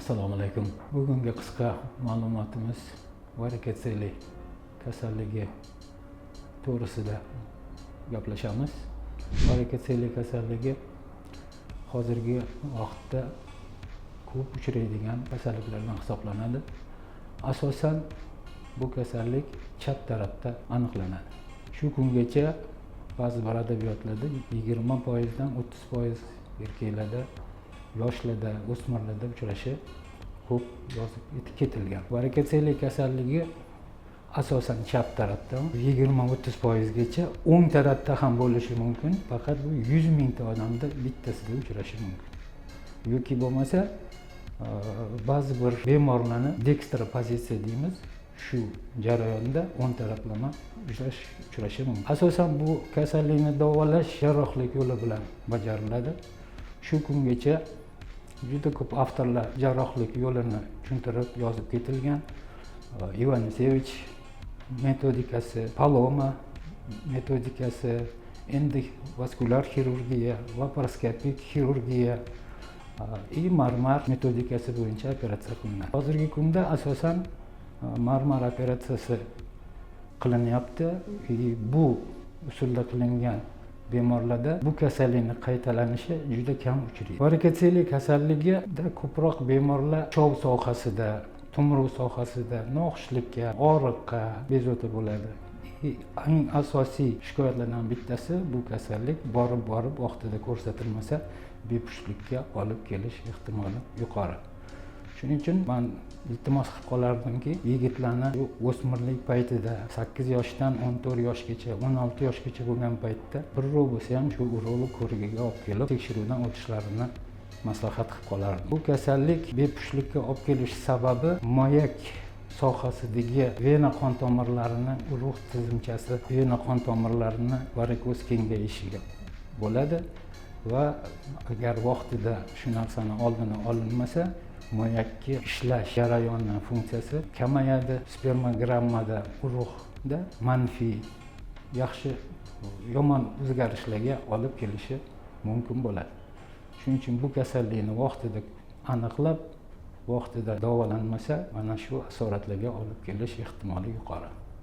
Assalomu alaykum. Bugungi qisqa ma'lumotimiz varikotseli kasalligi to'g'risida gaplashamiz. Varikotseli kasalligi hozirgi vaqtda ko'p uchraydigan kasalliklardan hisoblanadi. Asosan bu kasallik chap tarafda aniqlanadi. Shu kungacha ba'zi bir adabiyotlarda 20%dan 30% erkaklarda, yoshlarda, o'smirlarda uchrashi ko'p yozib ketilgan. Varikotseli kasalligi asosan chap tarafda, 20-30%gacha, o'ng tarafda ham bo'lishi mumkin, faqat bu 100 mingta odamda bittasida uchrashi mumkin yoki bo'lmasa ba'zi bir bemorlarni dekstropozitsiya deymiz, shu jarayonda o'ng taraflama uchrashi mumkin. Asosan bu kasallikni davolash jarrohlik yo'li bilan bajariladi. Shu kungacha juda ko'p avtorlar jarrohlik yo'lini tushuntirib yozib ketilgan: Ivanisevich metodikasi, Paloma metodikasi, endovaskulyar xirurgiya, laparoskopik xirurgiya и Marmar metodikasi bo'yicha operatsiya qilinadi. Hozirgi kunda asosan Marmar operatsiyasi qilinyapti и bu usulda qilingan bemorlarda bu kasallikni qaytalanishi juda kam uchraydi. Varikotseli kasalligida ko'proq bemorlar chov sohasida, tumruv sohasida noxushlikka, og'riqqa bezovta bo'ladi. И eng asosiy shikoyatlardan bittasi, bu kasallik borib borib vaqtida ko'rsatilmasa, bepushtlikka olib kelish ehtimoli yuqori. Shuning uchun man iltimos qilib qolardimki, yigitlarni o'smirlik paytida, 8 yoshdan 14 yoshgacha, 16 yoshgacha bo'lgan paytda birrov bo'lsa ham shu urolog ko'rigiga olib kelib, tekshiruvdan o'tishlarini maslahat qilib qolardim. Bu kasallik bepushtlikka olib kelish sababi moyak sohasidagi vena qon tomirlarini, urug' tizimchasi vena qon tomirlarini varikoz kengayishiga bo'ladi va agar vaqtida shu narsani oldini olinmasa, moyakka ishlash jarayoni funksiyasi kamayadi, spermogrammada urug'da manfiy, yaxshi yomon o'zgarishlarga olib kelishi mumkin bo'ladi. Shuning uchun bu kasallikni vaqtida aniqlab, vaqtida davolanmasa, mana shu asoratlarga olib kelish ehtimoli yuqori.